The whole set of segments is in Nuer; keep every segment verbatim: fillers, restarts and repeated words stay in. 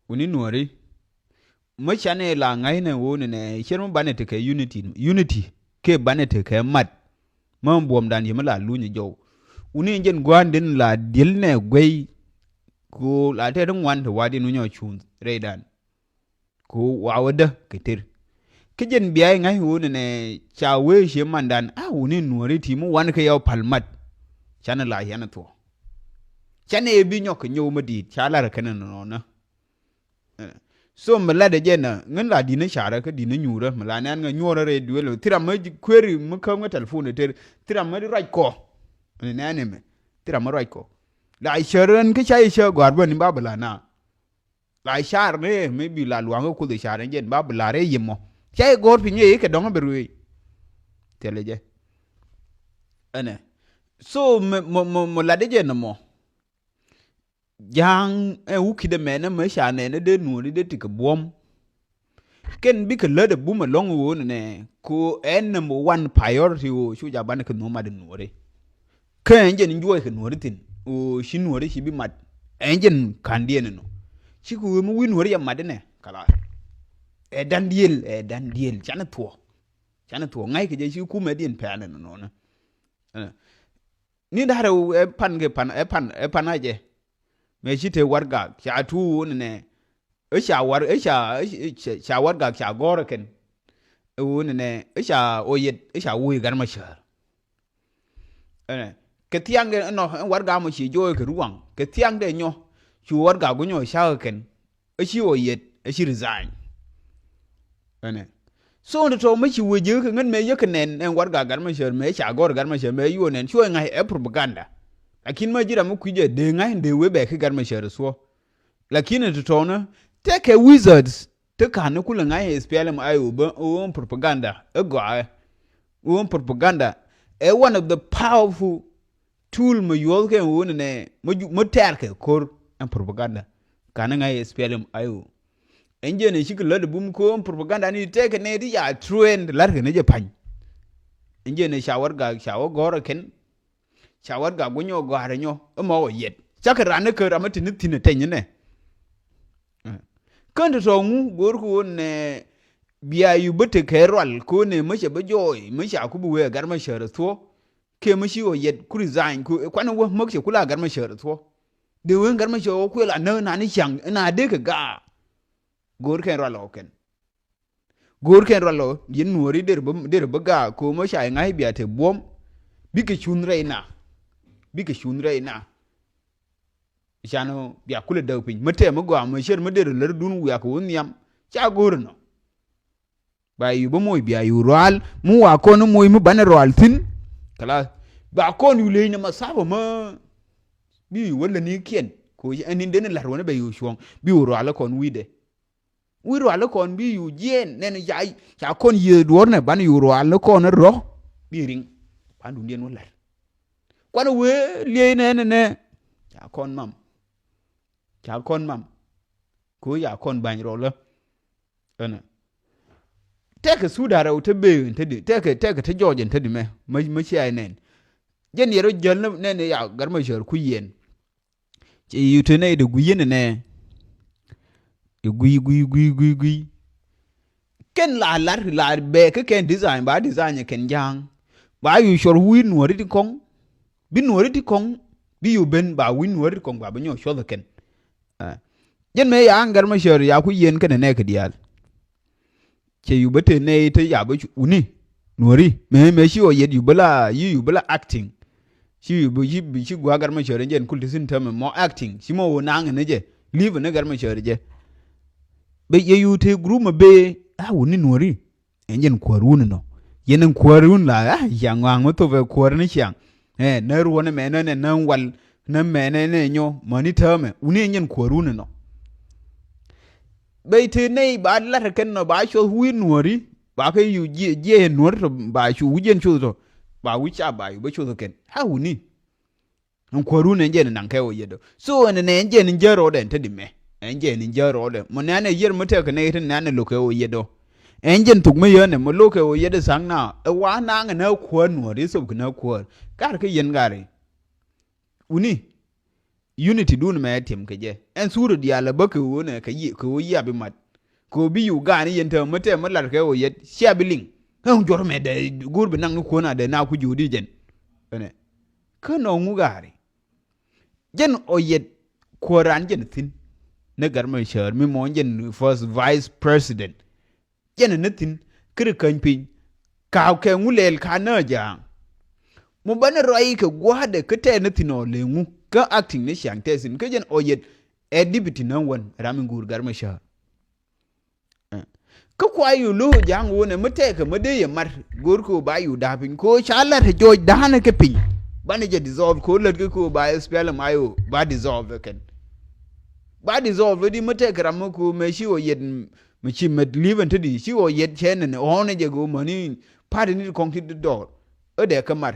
Wuni nuɔri. Mä canɛ la ŋa̱cnɛ wuni nɛ cɛr mä banɛ tekɛ unity. Unity kɛ banɛ tekɛ mat. Mä buɔmdan yɛ mä la luny jɔw. Wuni jɛn gua̱a̱n din la diel nɛ guey. Ko la tɛt ŋuan te wa din wuni ɔ cuun rɛydan. Ko wa wä dä kɛ ter. Kä jɛn bia i̱ ŋa̱c wuni nɛ ca wee cie mandan a wuni nuɔri ti mä wan kɛ yɛ pal mat. Canɛ la yɛn thuɔ. Canɛ bi nyɔk kɛ nyɔw mä diit ca lar kɛn nɔnɔ. So mi latdɛ jɛ nä ŋän la di̱n i̱ carä kä di̱n i̱ nyuurä mi la nɛn ŋä nyuɔrä rɛy duël thiram mä kueri mi käm ŋä telefon iter thiram mä di ruac kɔ. Ni nɛn imɛ thiram mä ruac kɔ. La cär ɣän kä ca i̱ cä gɔ̱a̱r bä ni ba bi la na. La car ni mi bi la luaŋ kä kuoth i̱ car ni jɛn ba bi la rɛy yim mɔ ca i̱ gɔ̱r piny i̱ kɛ dɔ̱ŋ bi ruëëc. Thilɛ jɛ ɛnɛ. So mi mi mi mi latdɛ jɛ nä mɔ. Ja̱a̱ŋ ɛn wukit ɛmɛnɛ mä ca nɛn ɛ dee nuɔ̱ɔ̱ri dee ti kɛ buɔ̱m. Kɛn bikɛ lät ɛ bum ɛlɔ̱ŋ ɣöö nɛnɛ ko ɛn number one priority ɣöö cu ja̱ banɛ kɛ nuɔ̱ɔ̱r mat ɛ nuɔ̱ɔ̱ri. Kä ɛn jɛn juɔc kɛ nuɔ̱ɔ̱ri thi̱n ɣöö ci nuɔ̱ɔ̱ri ci bi mat. Ɛn jɛn ka̱ndiɛn ɛnɔ cikɛ ɣöö mi wi̱i̱ nuɔ̱ɔ̱ri yɛ mat ɛnɛ kala. Ɛ dan diël ɛ dan diël canɛ thuɔ̱ɔ̱. Canɛ thuɔ̱ɔ̱ ŋa̱ckɛ jɛ ci kumɛ diɛn pɛ̈ɛ̈n ɛnɔ nɔnɔ. Ni da̱rɛ ɛ pan kɛ pan ɛ pan ɛ pan a jɛ. Mɛ ci te wargak ca tuun nɛ ɛ ca war ɛ ca ca wargak ca gɔ̱r kɛn. Ɛ wun nɛ ɛ ca oyet ɛ ca wuy gar ma cär. Ɛnɛ kɛ thiaŋ dɛ ɛnɔ ɛn wargak mɔ ci joy kɛ ruwaŋ kɛ thiaŋ dɛ nyɔ cu wargak gu nyɔ ca kɛn. Ɛ ci oyet ɛ ci resign. Ɛnɛ so ni tɔ mɛ ci wee jek kɛ ŋän mɛ yek kɛ nɛn ɛn wargak gar ma cär mɛ ca gɔr gar ma cär mɛ yuɔ nɛn cuɔ ŋa̱c ɛ propaganda. Lakin mɛ ji̱ ram mi kui̱ jɛ dee ŋa̱c dee wee bɛ ki gar ma cär thuɔ. Lakin ni tɔtɔnä tekɛ wizards te ka̱n ni kulɛ ŋa̱c ɛ S P L M I O bä ɣöö propaganda ɛ gɔaaɛ. Ɣöö propaganda ɛ one of the powerful tool mɛ yuɔth kɛ ɣöö nɛ nɛ mɛ tɛɛr kɛ ko̱r ɛn propaganda. Ka̱n ni ŋa̱c ɛ S P L M I O. Ɛn jɛn ɛ cikɛ lät ɛ bum ko̱o̱m propaganda ni tɛkɛ nɛ ti ya trained la̱rkɛ ni jɛ pa̱ny. Ɛn jɛn ɛ ca wargak ca wä gɔ̱rä kɛn. Ca wargak wä nyɔ gɔ̱a̱rä nyɔ ɛmɔ wä yɛt cakɛ ran ni kä ram mi ti ni thi̱n ɛ tɛny ni nɛ. Kän ti tɔ̱ ŋu go̱o̱r ko̱o̱n nɛ bia yu bä tekɛ rual ko̱o̱n nɛ mi cɛ bä jɔɔy mi ca ku bi wee ɛ gar ma cär ɛ thuɔ̱. Kiɛ mi ci ɣɔw yɛt ku resign ku kuanɛ wä mäk cɛ ku la gar ma cär thuɔ. Dee wen gar ma cär wä kuɛ la näk nani caŋ na dee kɛ gaa. Go̱o̱r kɛn rual ɔ kɛn. Go̱o̱r kɛn rual ɔ yɛn nuɔ̱ɔ̱ri der bä der bä gaa ko̱o̱m ɔ ca iŋa̱c bia te buɔ̱m. Bikɛ cunh rɛy na. Bikɛ cunh rɛy na. Can bia kulɛ däk piny mä tɛm mi gɔaa mä cär mä der lär dun wiak kɛ wä nhiam. Ca go̱o̱r nɔ. Ba yu bä moc bia yu rual mi wa kɔn moc mi banɛ rual thi̱n. Kala ba kɔn yu leny ni ma saba ma bi yu wä läni kiɛn ko ɛn in den lar wä ni bɛ yu cuɔ̱ŋ bi yu rual kɔn wi̱dɛ. Wi̱ rual kɔn bi yu jiɛn nɛn ca ca kɔn yieth duɔ̱ɔ̱r nɛ ban yu rual kɔn rɔ bi riŋ. Ban dun diɛn wä lar kuan wee liey nɛ nɛ nɛ ca kɔn mam. Ca kɔn mam ko ca kɔn bany rɔlä. Ɛnɛ tɛkɛ Sudan rɛw te bee in te di tɛkɛ tɛkɛ te jɔɔc in te di mɛ mä mä cia in nɛn. Jɛn yɛr rɔ jäl nɛ nɛ ya gar ma cär ku yɛn. Ci yu te nɛ de gui̱ yɛn nɛ. Yu gui̱ gui̱ gui̱ gui̱ gui̱. Kɛn la lar la bɛ kä kɛn design ba design kɛn ja̱a̱ŋ. Ba yu cɔr wi̱i̱ nuɔ̱ri ti kɔŋ. Bi nuɔ̱ri ti kɔŋ bi yu ben ba wi̱i̱ nuɔ̱ri ti kɔŋ ba bi nyɔk cuɔth kɛn. Jɛn mëë ya ɣän gɛr ma cär ya ku yien kɛnɛ nɛɛk kɛ diaal. Cɛ yu bä te nɛy te ya bä wuni nuɔ̱ri mëë mëë ci ɣɔw yɛt yu bä la yi yu bä la acting. Ci yu bä ci bi ci gua̱a̱ gɛr ma cär jɛn kul ti thin täämɛ mɔ acting ci mɔ ɣöö naŋ ni jɛ li̱i̱p ni gɛr ma cär jɛ. Bɛ yɛ yu te group mɛ bee a wuni nuɔ̱ri. Ɛn jɛn kuäär wun inɔ yɛn ɛn kuäär wun la a ciaŋ ŋɔaŋ mi thop ɛ kuäär ni ciaŋ. Ɛ nä ruɔ̱n ɛmɛ nä nɛ nä wal nä mɛ nɛ nɛ nyɔ mäni täämɛ wuni ɛn jɛn kuäär wun inɔ. Bɛ te nɛy ba lat kɛn nɔ ba cuɔth wi̱i̱ nuɔ̱ri ba kɛ yu jiɛ jiɛ nuɔ̱ri tɔ ba cu wi̱c jɛn cuth tɔ ba wi̱c ca ba yu bä cuth kɛn a wuni. Ɛn kuäärun ɛn jɛn naŋ kɛ ɣöö yet ɔ so ɛn nɛ ɛn jɛn in jär rɔɔdɛ ɛn te di mɛ ɛn jɛn in jär rɔɔdɛ mɔ nɛn ɛ yier mi tɛk kɛ nɛ yet in nɛn ɛ lo̱k kɛ ɣöö yet ɔ. Ɛn jɛn thok mi yään ɛ mɔ lo̱k kɛ ɣöö yet ɛ tha̱a̱ŋ na ɛ wa naŋ ɛ nä kuäär nuɔ̱ɔ̱r yɛ thop kɛ nä kuäär. Ga̱r kä yɛn ga̱ri wuni. Unity dun mɛ tiɛm kɛ jɛ. Ɛn thurɛ diaal ɛ bä kɛ ɣöö nɛ kɛ yi, kɛ ɣöö yia bi mat. Kɛ ɣöö bi Uganda yɛn täämɛ tɛmɛ lar kɛ ɣöö yɛt cia bi liŋ. Ɛn juɔr mɛ dɛ go̱o̱r bi naŋ ni kuɔn a dee na ku ji̱ ɣöö di jɛn. Ɛnɛ. Kä nɔ ŋu gaari. Jɛn ɔ yɛt kuɔran jɛn thi̱n. Ni Gat Machar mi mɔ jɛn first vice president. Jɛn ni thi̱n kiri käny piny. Ka kɛ ŋu lɛl ka nä ja̱a̱ŋ. Mu bä ni rɔy kɛ gua̱a̱dɛ kä tɛɛ ni thi̱n ɔ lɛ ŋu kä acting ni ciaŋ tɛɛ thi̱n kä jɛn ɔ yɛt ɛ deputy nä wän ram in guur Gat Machar. Kä kua yu lo̱o̱ ja̱a̱ŋ wun ɛ mi tɛkɛ mi dee yɛ mat go̱o̱r kɛ ɣöö ba yu da̱a̱ piny kɛ ɣöö ca lat ɛ jɔɔc da̱a̱n ɛ kɛ piny. Banɛ jɛ dissolve kɛ ɣöö lät kɛ kɛ ɣöö ba SPLM-IO ba dissolve ɛ kɛn. Ba dissolve ɛ di mi tɛkɛ ram mi kɛ ɣöö mɛ ci ɣɔw yɛt mi ci mɛt li̱i̱p ɛn te di ci ɣɔw yɛt cɛ nɛn ɛ ɣɔ̱ɔ̱n ɛ jɛ kɛ ɣöö mäni party ni ti kɔ̱ŋ ti dɔɔr. Ɛ dee kɛ mat.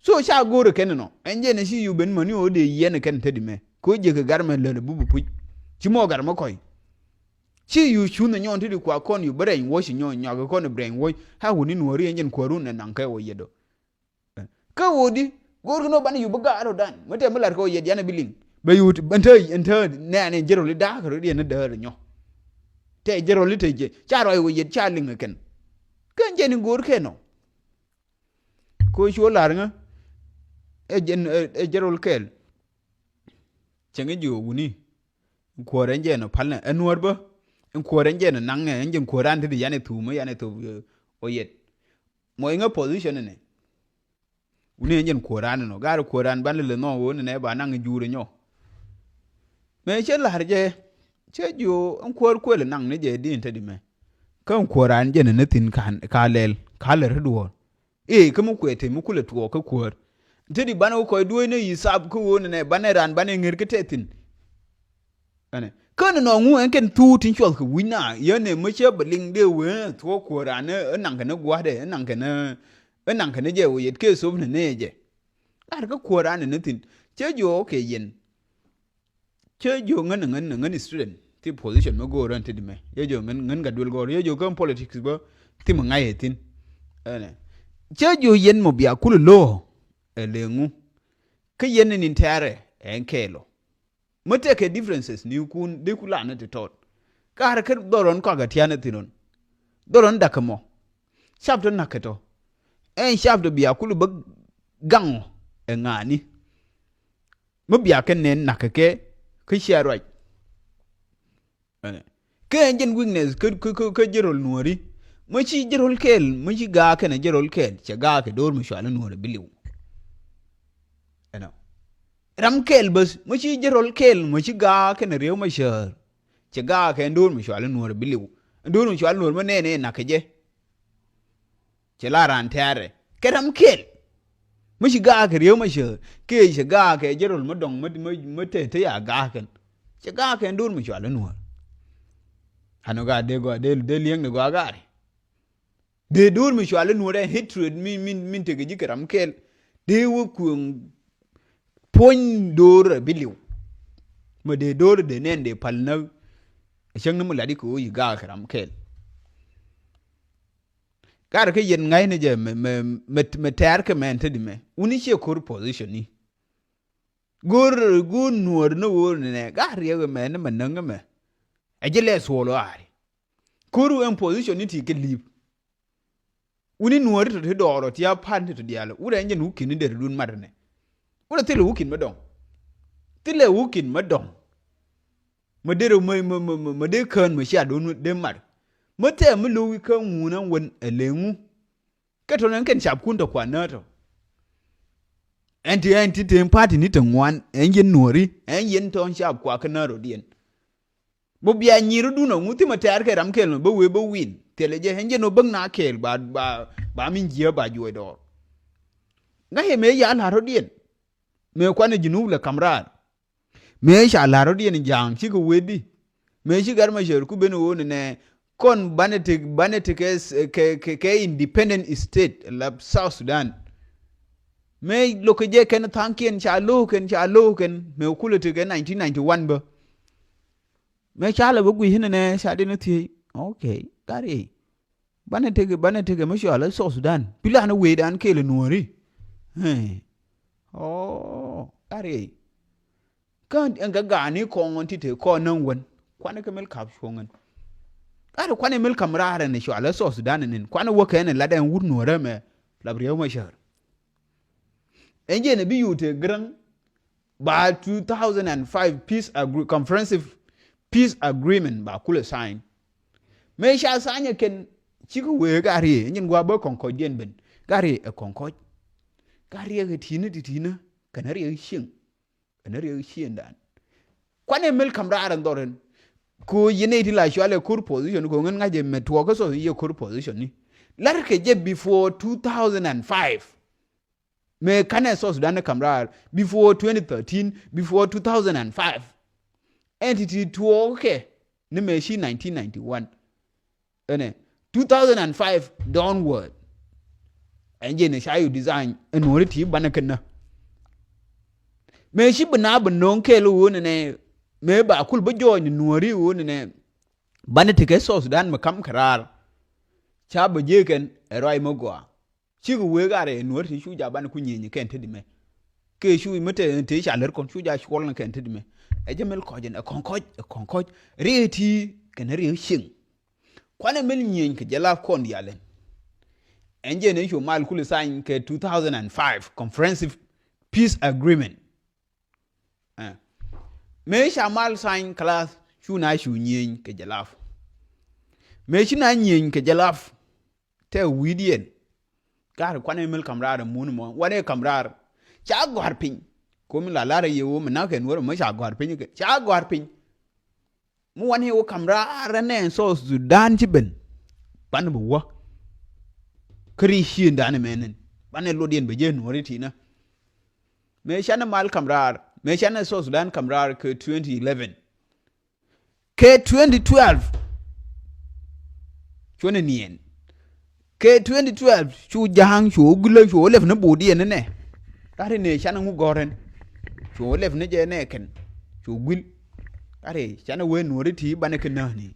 So ca go̱o̱r ɛ kɛn ɛnɔ ɛn jɛn ɛ ci yu ben mäni ɣöö dee yɛn ɛ kɛn te di mɛ kɛ ɣöö jɛ kɛ gat mɛ lät ɛ bup ɛ puc. Ci mɔ gat mɛ kɔy. Ci yu cunh ɛ nyɔn ti di kua kɔn yu brainwash ɛ nyɔn nyɔak ɛ kɔn ɛ brainwash. Ha wuni nuɔri ɛn jɛn kuäärun ɛ naŋ kɛ wä yɛt ɔ. Kä wä di go̱o̱r kɛ nɔ banɛ yu bi gaar ɔ dan mi tɛ mi lar kɛ wä yɛt yan ɛ bi liŋ. Bɛ yu ɛn te ɛn te nɛɛn ɛn jɛrɔl i̱ da̱a̱k rɔ di ɛn ɛ däär ɛ nyɔ. Tɛ jɛrɔl i̱ te jɛ ca rɔy wä yɛt ca liŋ ɛ kɛn. Kä ɛn jɛn in go̱o̱r kɛ nɔ. Ko cuɔ lar ŋä ɛ jɛn ɛ jɛrɔl kɛɛl. Cäŋ i̱ ji̱ ɣöö wuni in kuäär ɛn jɛ nɔ pal nɛ ɛn nuäär bä. In kuäär ɛn jɛ nɔ naŋ nɛ ɛn jɛ in kuäär an ti di yan ɛ thuum yan ɛ thop ɔ yɛt. Mɔ iŋä position ɛnɛ. Wuni ɛn jɛ in kuäär an nɔ gaar kuäär an ban lɛ lɛ nhɔk ɣöö nɛ nɛ ba naŋ in juur ɛ nyɔ. Mɛ cɛ la̱r jɛ cɛ ji̱ ɣöö in kuäär kuël naŋ ni jɛ di in te di mɛ. Kä in kuäär an jɛ nɛ ni thi̱n ka lɛl ka lɛ ri duɔ̱ɔ̱r. Ee kä mi kuɛ te mi kulɛ tuɔɔk kä kuäär. Te di banɛ wä kɔc dueec ni yi thap kä ɣöö nɛnɛ banɛ raan banɛ ŋer kä tɛ thi̱n. Ɛnɛ kä ni nɔ ŋu ɛn kɛn thuut tin cuɔth kɛ wi̱c na yɛn ɛ mi cä bɛ liŋ dee wee thuɔɔk kuäär raan ɛ naŋ kɛn ɛ gua̱a̱dɛ ɛ naŋ kɛn ɛ naŋ kɛn ɛ jɛ wee yɛt kɛ thop ni nɛ jɛ. Lar kä kuäär raan ni thi̱n cä jiɔɔk kɛ yɛn. Cä jiök ŋän ŋän ŋän student ti position mi go̱o̱r ɣän ti di mɛ. Cä jiök ŋän ŋän gat duel gɔ̱r. Cä jiök kä politics bä ti mi ŋa̱c ɛ thi̱n. Ɛnɛ. Cä jiök yɛn mɔ bia kul lo̱o̱ ɛ leŋu. Kä yɛn ni nin tɛ̈rɛ ɛn kɛɛl ɔ. Mi tekɛ differences ni kun di ku lan ni ti tɔt. Ka̱r kä dhɔr ɣän kɔak ɛ tian ɛ thi̱n ɣän. Dhɔr ɣän dak kɛ mɔ. Cap tɔ nak kɛ tɔ. Ɛn cap tɔ bia kul bä gaŋ ɔ ɛ ŋa̱a̱ni. Mi bia kɛ nɛn nak kɛ kɛ kä cia ruac. Ɛnɛ. Kä ɛn jɛn weakness kä, kä, kä, kä jɛrɔl nuɔ̱ɔ̱ri. Mi ci jɛrɔl kɛɛl, mi ci gaak kɛnɛ jɛrɔl kɛɛl, cɛ gaak kɛ do̱r mi cual i̱ nuɔ̱ɔ̱ri bi liw. Ɛnɔ. Ram kɛɛl bäth, mi ci jɛrɔl kɛɛl, mi ci gaak kɛnɛ riɛw ma cäär. Cɛ gaak kɛ do̱r mi cual i̱ nuɔ̱ɔ̱ri bi liw. Do̱r mi cual nuɔ̱ɔ̱ri mi nɛɛnɛ nak kɛ jɛ. Cɛ la raan tɛ̈rɛ kɛ ram kɛl. Mi ci gaak kɛ rieu ma cä kɛ cɛ gaak kɛ jɛ rol mi dɔŋ mi, mi, mi te, te ya gaak kɛn. Cɛ gaak kɛn do̱r mi cual inuɔ̱ɔ̱r. Anɔ gaa dee gɔaa dee, dee liɛŋ ni gɔaa gaari. Dee do̱r mi cual inuɔ̱ɔ̱r ɛ hatred mi, mi, mi tekɛ ji̱ kɛ ram kɛl. Dee wä kueŋ puɔ̱ny do̱r ɛ bi liw. Mi dee do̱r dee nɛn dee pal näk. Cäŋ ni mi lat i̱ kɛ ɣöö yi gaak kɛ ram kɛl. Gat kä yɛn ŋa̱cni jɛ mɛ, mɛ, mɛ, mɛ tɛ̈r kɛ mɛn te di mɛ. Wuni ciɛ ko̱r position ni. Go̱r, go̱r nuɔ̱ɔ̱r ni ɣöö ni nɛ. Gat riɛk mɛ ni mɛ näŋ mɛ. Ɛ ji̱ lɛ thuɔɔl ɣaari. Ko̱r ɛn position ni ti kɛ li̱i̱p. Wuni nuɔ̱ɔ̱ri tɔ ti dɔɔr ɔ ti a pan ti tɔ diaal. Wurɛ ɛn jɛn wukin ni der dun mat nɛ. Wurɛ thilɛ wukin mɛ dɔŋ. Thilɛ wukin mɛ dɔŋ. Mä dee rɛ mä, mä, mä, mä, mä dee kään mä cia do̱n dee mat. Mä tɛɛ mä lo̱wi kä ŋun ɛn wän ɛ leŋu. Kä tɔn ɛn kɛn capkun tɔ kuan näätɔ. Ɛn ti, ɛn ti te party ni te ŋuan ɛn yɛn nuɔ̱ɔ̱ri ɛn yɛn tɔn cap kua kä näätɔ diɛn. Bä bia nyir dun ɛ ŋu thimɛ tɛɛr kɛ ram kɛl mɛ bä wee bä win thilɛ jɛ ɛn jɛn ɔ bäk na kɛɛl ba, ba, ba min jiɛ ba juɔc dɔɔr. Ŋa̱cɛ mëë ya la̱r rɔ diɛn. Mëë kuanɛ Junub lɛ kam raar. Mëë ca la̱r rɔ̱diɛn ja̱a̱ŋ cikɛ wetdi. Mëë ci gat ma cär ku ben ɣöö nɛnɛ kɔn banɛ ti, banɛ ti kɛ, kɛ, kɛ, kɛ independent state la South Sudan. Mëë lo̱kɛ jɛ kɛn tha̱a̱ŋkiɛn ca lo̱o̱kɛn, ca lo̱o̱kɛn mëë kulɛ ti kɛ nineteen ninety-one bä. Mëë ca lɛ bä gui̱c inɛnɛ ca den thiec. Ok, gat i̱. Banɛ tekɛ, banɛ tekɛ mi cɔal i̱ South Sudan. Pi lan i̱ wecdan kɛɛl i̱ nuɔ̱ɔ̱ri. Ɛ. Ɔ, gat i̱. Kä ɛn kɛ ga̱a̱ni kɔŋ ti te kɔn näŋ wän. Kuanɛ kɛ mil ka̱p cuɔ̱ŋ ɛn. Gat kuanɛ mil ka̱m raar ɛn cualɛ South Sudan ɛn. Kuanɛ wä kɛn ɛ lat ɛn wut nuɔ̱rä mɛ. Lap riɛw mɛ cär. Ɛn jɛn ɛ bi yut te gräŋ. Ba two thousand and five peace agree, comprehensive peace agreement ba kulɛ sign. Mëë ca sign ɛ kɛn cikɛ wee gat riee. Ɛn jɛn gua bä kɔŋ kɔc diɛn ben. Gat riee ɛ kɔŋ kɔc. Gat riee kɛ ti̱i̱nä ti ti̱i̱nä. Kɛn riee cieŋ. Ɛn riek ciëndan. Kuanɛ mil ka̱m raar ɛn dhɔr ɛn. Ku yɛn nɛy ti la cualɛ kur position ku ŋän ŋa̱c ɛmɛ tuɔɔk kä South yɛ kur position ni. La̱rkɛ jɛ before two thousand and five. Mëë kanɛ South Sudan ni ka̱m raar before twenty thirteen, before two thousand and five. Ɛn ti ti tuɔɔk kɛ ni mëë ci nineteen ninety-one. Ɛnɛ two thousand and five downward. Ɛn jɛn ɛ ca yɛ design ɛ nuɔ̱ri ti banɛ kɛn nä. Mëë ci bi na bi no̱o̱ŋ kɛɛl ɣöö nɛnɛ mëë ba kul bä jɔɔny nuɔ̱ri ɣöö nɛnɛ banɛ ti kɛ South Sudan mi ka̱m kɛ raar. Ca bä jiee kɛn ɛ ruac mi gɔaa. Cikɛ wee gat rɛy nuɔ̱ri ti cu ja banɛ ku nyieny kɛn te di mɛ. Kɛ cu mi te te ca lär kɔn cu ja cuɔl ni kɛn te di mɛ. Ɛ jɛ mil kɔc ɛn ɛ kɔŋ kɔc ɛ kɔŋ kɔc. Riee ti kɛn riee cieŋ. Kuanɛ mil nyieny kɛ jɛ lap kɔn diaal ɛn. Ɛn jɛn ɛ cu mal kul sign kɛ two thousand and five comprehensive peace agreement. Ɛ. Mëë ca mal sign class cu na cu nyieny kɛ jɛ lap. Mëë ci na nyieny kɛ jɛ lap. Tɛ wi̱i̱diɛn. Gat kuanɛ mil ka̱m raar ɛ mun mɔ wanɛ ka̱m raar. Ca gɔ̱a̱r piny. Komi la lar ɛ yɛ wä mi nak kɛn wär mɔ ca gɔ̱a̱r piny kɛ ca gɔ̱a̱r piny. Mi wanɛ wä ka̱m raar ɛnɛ South Sudan ci ben. Banɛ bi wä. Kä ri ciëndan ɛmɛn ɛn banɛ lotdiɛn bɛ jɛ nuɔ̱ri tinä. Mëë canɛ mal ka̱m raar mëë canɛ South Sudan ka̱m raar kɛ twenty eleven. Kɛ twenty twelve. Cuɔnɛ niɛn. Kɛ twenty twelve cu ja̱a̱ŋ cu gulä cu lɛp ni bo̱o̱diɛn nɛ. Kari ni canɛ ŋu gɔ̱rɛn. Cu lɛp ni jɛ nɛ kɛn. Cu guil. Kari canɛ wee nuɔ̱ri ti banɛ kɛ näni.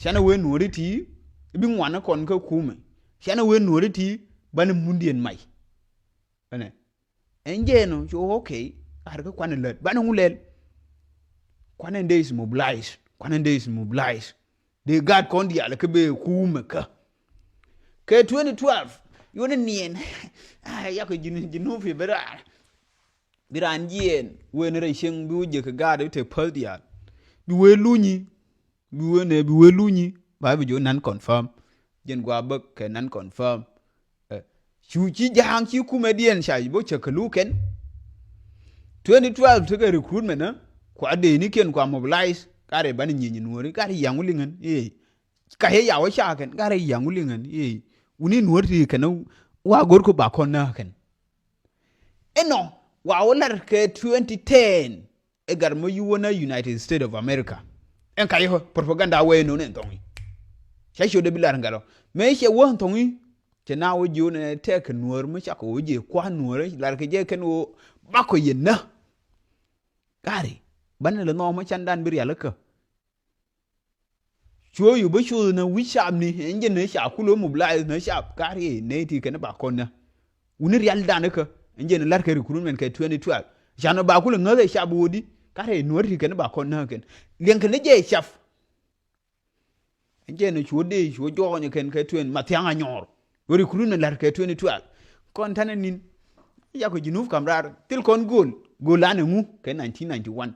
Canɛ wee nuɔ̱ri ti bi ŋuan kɔn kä kumɛ. Canɛ wee nuɔ̱ri ti banɛ mundiɛn mac. Ɛnɛ. Ɛn jɛɛn ɔ cu okay. Ar kä kuanɛ lät banɛ ŋu lɛl. Kuanɛ dee is mobilize. Kuanɛ dee is mobilize. Dee gat kɔn diaal kä bee kumɛ kä. Kɛ twenty twelve yonɛ niɛn. Yakɔ ji̱n ji̱n nupi bi raar. Bi raan jiɛɛn wen rɛy cieŋ bi wä jek kɛ gaat bi te päth diaal. Bi wee lunyi. Bi wee nɛ bi wee lunyi ba bi jo non confirm. Jɛn gua bäk kɛ non confirm. Cu ci ja̱a̱ŋ ci kumɛ diɛn ca bä cä kä lukɛn. Twenty twelve tekɛ recruitment ɛ kua dee ni kiɛn kua mobilize. Karɛ banɛ nyieny nuɔri karɛ yaŋ wä liŋän. Ee. Ka yɛ yaw ca kɛn karɛ yaŋ wä liŋän. Ee. Wuni nuɔri ti kɛn wa go̱r ku ba kɔn nä kɛn. Inɔ wa wä lar kɛ twenty ten. Ɛ gat mɔ yi wä na United States of America. Ɛn ka yɛ propaganda wee nɔ nɛ thɔŋi. Ca ciö de bi lar ŋalɔ mɛ cɛ wä thɔŋi. Cɛ na wä jiö nɛ tɛk kɛ nuɔr mɛ cakɔ wä jiɛ kua nuɔr lar kɛ jɛ kɛn wä bakɔ yɛ na. Gari banɛ lɛ nɔ mɛ can dan bi rial kä. Cuɔ yu bä cuth nä wi̱c cap ni ɛn jɛ nä cap kulä mobilize nä cap gari nɛ ti kɛn ba kɔn nä. Wuni rial dan kä ɛn jɛ nä lar kɛ recruitment kɛ twenty twelve. Can ba kulä ŋäth ɛ cap wä di gari nuɔr ti kɛn ba kɔn nä kɛn liɛŋ kɛn jɛ cap. Ɛn jɛ nä cuɔ dee cuɔ jɔɔny kɛn kɛ twenty ma thiaŋ a nyɔɔr. Wä recruitment lar kɛ twenty twelve. Kɔn tanɛ nin. Yakɔ Junub kam raar thil kɔn go̱o̱l go̱o̱l anɛ ŋu kɛ nineteen ninety-one.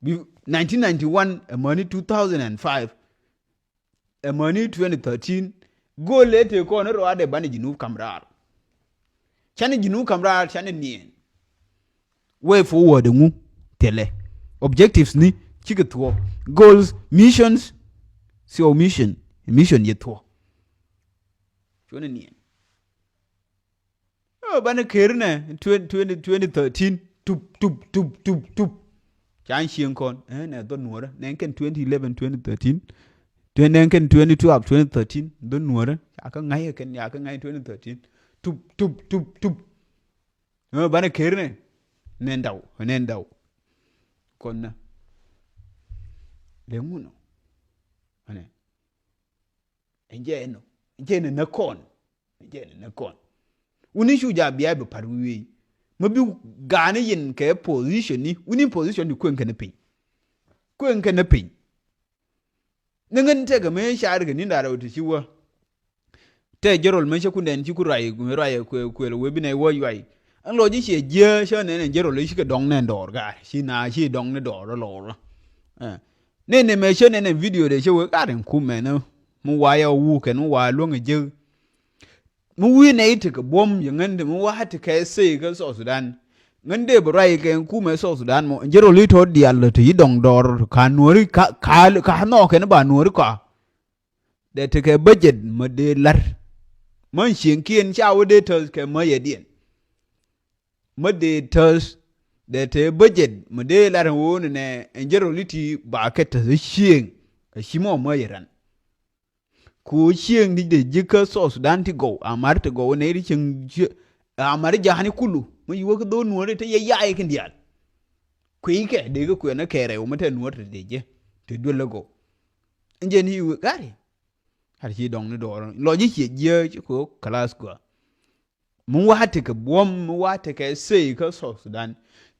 Bi nineteen ninety-one ɛmäni two thousand and five. Ɛmäni twenty thirteen. Go̱o̱l ëë tëë kɔn rɔadɛ banɛ Junub kam raar. Canɛ Junub kam raar canɛ niɛn. Way forward ɛŋu thilɛ. Objectives ni cikɛ thuɔ̱k. Goals, missions. Thiɔw mission. Mission yɛ thuɔ̱k. Cuɔnɛ niɛn. Ɛ banɛ ker nɛ twenty, twenty, twenty thirteen. Tup tup tup tup tup. Can cieŋ kɔn ɛ nɛ dhɔn nuɔrɛ nɛ kɛn twenty eleven, twenty thirteen. Twenty nɛ kɛn twenty twelve, twenty thirteen. Dhɔn nuɔrɛ ca kä ŋa̱c ɛ kɛn ca kä ŋa̱c twenty thirteen. Tup tup tup tup. Ɛ banɛ ker nɛ nɛn daw nɛn daw. Kɔn nɛ lɛ ŋun ɔ. Ɛnɛ. Ɛn jɛ ɛnɔ ɛn jɛ ɛnɛ nɛ kɔn. Ɛn jɛ ɛnɛ nɛ kɔn. Wuni cu ja bia bi par wi̱i̱. Mi bi ga̱a̱ni yɛn kɛ position ni, wi̱ni position ni kueŋ kɛn piny. Kueŋ kɛn piny. Ni ŋän tekɛ mi car kɛ ni̱n da̱rɛ wä ti ci wä. Tɛ jɛ rol mi cä kun dɛn ci ku ruac, mi ruac kuël, kuël wee bi nɛ wä yuay. Ɛn lɔ ji̱ ciɛ jiɛ cä nɛn ɛn jɛ rol ci kɛ dɔŋ nɛn dɔɔr gaar. Ci na ci dɔŋ ni dɔɔr lɔɔr. Ɛ. Nɛn nɛ mɛ cä nɛn ɛn video dɛ cä wee gaar ɛn kumɛ ni. Mi wa ya wu kɛn mi wa luäŋ ɛ jek. Mi wi̱i̱ nɛy tekɛ buɔ̱m yɛ ŋän ti mi wa̱a̱ tekɛ sey kä South Sudan. Ŋän dee bi ruac kɛ kumɛ South Sudan mɔ. Jɛ rol i̱ tɔ̱ diaal ti yi dɔ̱ŋ dɔɔr ka nuɔ̱ri ka, ka, ka nhɔɔkɛ ni ba nuɔ̱ri ka. Dee tekɛ budget mi dee la̱r. Män cieŋkiɛn ca wä dee täth kɛ mäyɛdiɛn. Mä dee täth. Dee te budget mi dee la̱r ɛn ɣöö ni nɛ ɛn jɛ rol i̱ ti ba kɛ täth cieŋ. Ɛ ci mɔ mäyɛ ran. Ku cieŋ ti dee ji̱ kä South Sudan ti gɔw, amar ti gɔw nɛy ti cieŋ, cieŋ, amar ja̱a̱ni kulu, mi yuɔk kä dho̱o̱n nuɔ̱ɔ̱ri ti yɛ ya̱a̱ i̱ kɛn diaal. Kui̱ kɛ, dee kä kuɛn ɛ kɛ rɛw, mi te nuɔ̱ɔ̱r ti dee ji̱, ti duel lä gɔw. Ɛn jɛn i̱ wee, gari. Har ci dɔŋ ni dɔɔr. Lɔ ji̱ ciɛ jiääk, ci kɛ ɣöö kalath gɔaa. Mi wa̱a̱ tekɛ buɔ̱m, mi wa̱a̱ tekɛ sey kä South Sudan.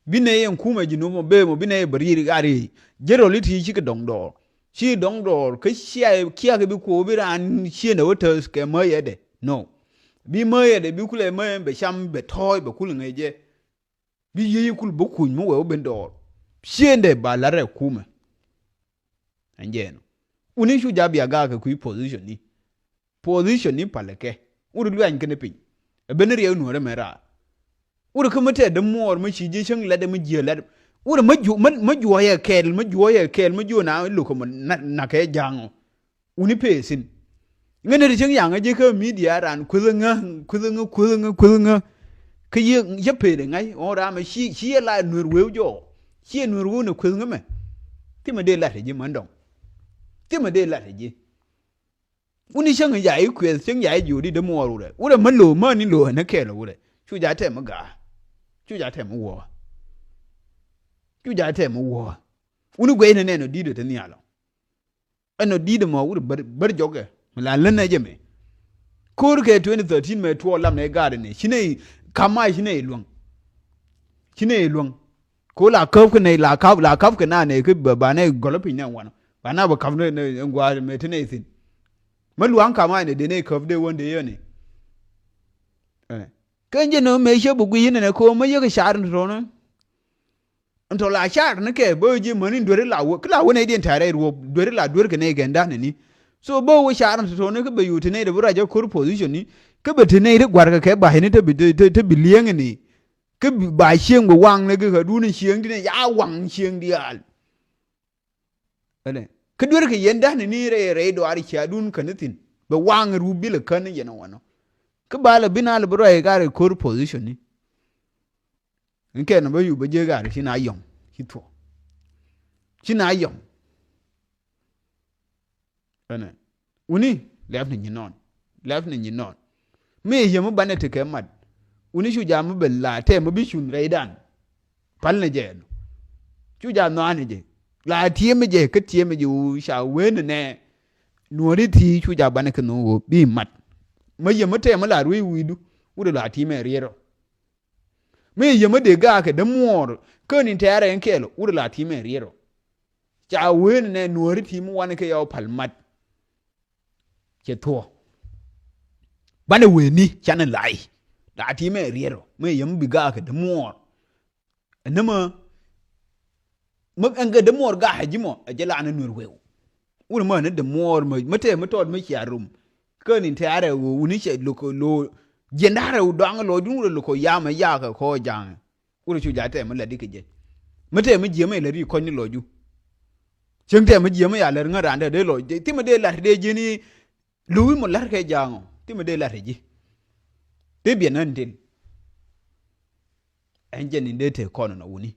Bi nɛy ɛn kumɛ Junub mɔ bee mɔ, bi nɛy bɛ ri̱i̱r gat i̱. Jɛ rol i̱ ti cikɛ dɔ̱ŋ dɔɔr. Ci dɔ̱ŋ dɔɔr, kä cia, kiak bi kuɔɔk bi raan ciëndɛ wä täth kɛ mäyɛdɛ. No. Bi mäyɛdɛ, bi kulɛ mäyɛ bɛ cam, bɛ tɔ̱ɔ̱c, bɛ kul ŋäc jɛ. Bi yiëë kul bä kuny mi wee wä ben dɔɔr. Ciëndɛ ba la̱t rɛ kumɛ. Ɛn jɛ ɛnɔ. Wuni cu ja̱ bia gaak kɛ kui̱ position ni. Position ni palɛ kɛ. Wut luany kɛn piny. Ɛ ben riɛk nuɔ̱ɔ̱rɛ mɛ raar. Wut kä mi tɛt dämuɔɔr mi ci ji̱ cäŋ lat mi jiɛ lat. Wut mi juɔyɛ kɛɛl, mi juɔyɛ kɛɛl, mi juɔ na lukɛ mɔ na kɛ ja̱a̱ŋɔ. Wuni pee thi̱n. Ŋäni ti cäŋ yaŋä ji̱ kä media ran kueth ŋä, kueth ŋä, kueth ŋä, kueth ŋä. Kä yɛ, yɛ pee di ŋa̱c ɣɔ̱n ram ci, ci yɛ la nuer weu jɔɔ. Ci yɛ nuer weu ni kueth ŋä mɛ. Thimɛ dee lat ji̱ män dɔŋ. Thimɛ dee lat ji̱. Wuni cäŋ ya i̱ kuɛth, cäŋ ya i̱ ji̱ wä di dämuɔɔr wurɛ. Wurɛ mä lo̱o̱, mä ni lo̱o̱ ɛn ɛ kɛɛl wurɛ. Cu ja tɛm mi ga̱a̱. Cu ja tɛm mi wuɔ̱ɔ̱. Cu ja tɛm mi wuɔ̱ɔ̱. Wuni guɛy ni nɛn ɔ di̱t ɔ te nhial ɔ. Ɛn ɔ di̱t ɛmɔ wurɛ bär, bär jɔkɛ. Mi la län ɛ jɛ mɛ. Ko̱r kɛ twenty thirteen mɛ tuɔɔk lam nɛ ga̱a̱r ɛnɛ. Ci nɛ i̱ ka̱m a ci nɛ i̱ luäŋ. Ci nɛ i̱ luäŋ. Ko la käp kä nɛy la kap, la kap kɛ na nɛy kä ba, ba nɛy gɔl piny nɛ wanɔ. Ba na bɛ kap nɛ, nɛ, nɛ gua̱a̱r mɛ te nɛy thi̱n. Mä lua̱ŋ kam a nɛ dee nɛy käp dee wän dee yɛn i̱. Ɛ. Kä jɛ nɔ mɛ cɛ bi gui̱c inɛ nɛ ko mä yek car ni tɔ̱nɛ. Ɛn tɔ la car ni kɛ bä ji̱ mäni dueri la wä, kä la wä nɛy diɛn tɛ̈rɛ ruɔp, dueri la duer kɛ nɛy kɛn da̱n ni. So bä wä car ni tɔ̱nɛ kä bɛ yu te nɛy dee bi ruac ɛ kor position ni. Kä bɛ te nɛy ti gua̱rkɛ kɛ ba̱c ni te bi, te, te, te bi li̱eŋ ni. Kä bi, ba cieŋ bi waŋ ni kɛ kä dun cieŋ ti ni ya waŋ cieŋ diaal. Ɛlɛ. Kä duer kɛ yɛn da̱n ni rɛy, rɛy dɔaar cia dun kä ni thi̱n. Bɛ waŋ ru bil kä ni yɛn wanɔ. Kä ba lɛ bi na lɛ bi ruac ɛ gat ɛ kor position ni. Ni kɛn bä yu bä jek gat ci na yɔŋ. Ci thuɔ. Ci na yɔŋ. Ɛnɛ. Wuni, lɛp ni nyi nɔn. Lɛp ni nyi nɔn. Mi yɛ mi banɛ ti kɛ mat. Wuni cu jam mi ben la tɛm mi bi cun rɛydan. Pal ni jɛ ɛnɔ. Cu jam nɔan ni jɛ. La tiɛm mi jɛ, kä tiɛm mi jɛ wu ca wen ni nɛ. Nuɔri ti cu jam banɛ kɛ nɔ wu bi mat. Mi yɛ mi tɛm mi la rui̱ wi̱i̱du. Wuni la tiɛm ɛ riɛrɔ. Mi yɛ mi dee gaak kɛ dämuɔɔr kä ni tɛɛrɛ in kɛɛl wut la ti̱mɛ riɛt ɔ. Ca wen nɛ nuɔ̱ri ti̱m wanɛ kɛ yɔw pal mat. Cɛ thuɔ. Banɛ wen ni canɛ lay. La ti̱mɛ riɛt ɔ mi yɛ mi bi gaak kɛ dämuɔɔr. Ɛn nɛmɛ mi ɛn kɛ dämuɔɔr gaak ɛ ji̱ mɔ ɛ jɛ la ni nuɔ̱r weu. Wut mɛ ni dämuɔɔr mɛ tɛ mi tɔt mi cia rom. Kä ni tɛ̈rɛ ɣöö wuni cɛ lo̱k lo̱ jiɛn da̱rɛ wu dɔaŋ lɔcdun wurɛ lo̱k kɔ yamɛ yakɛ kɔ ja̱a̱ŋɛ. Wurɛ cu ja̱ tɛm mi lɛt ikɛ jɛ. Mi tɛm mi jiɛmɛ lɛt ikɔ̱ny ni lɔcdu. Cieŋ tɛm mi jiɛmɛ ya lɛt ŋä randɛ dee lɔc thimɛ dee lat dee jiɛn i̱ lo̱wi mɔ la̱rkɛ ja̱a̱ŋɔ thimɛ dee lat ji̱. Dee biɛn ɣän til. Ɛn jɛn in dee te kɔn nɔ wuni.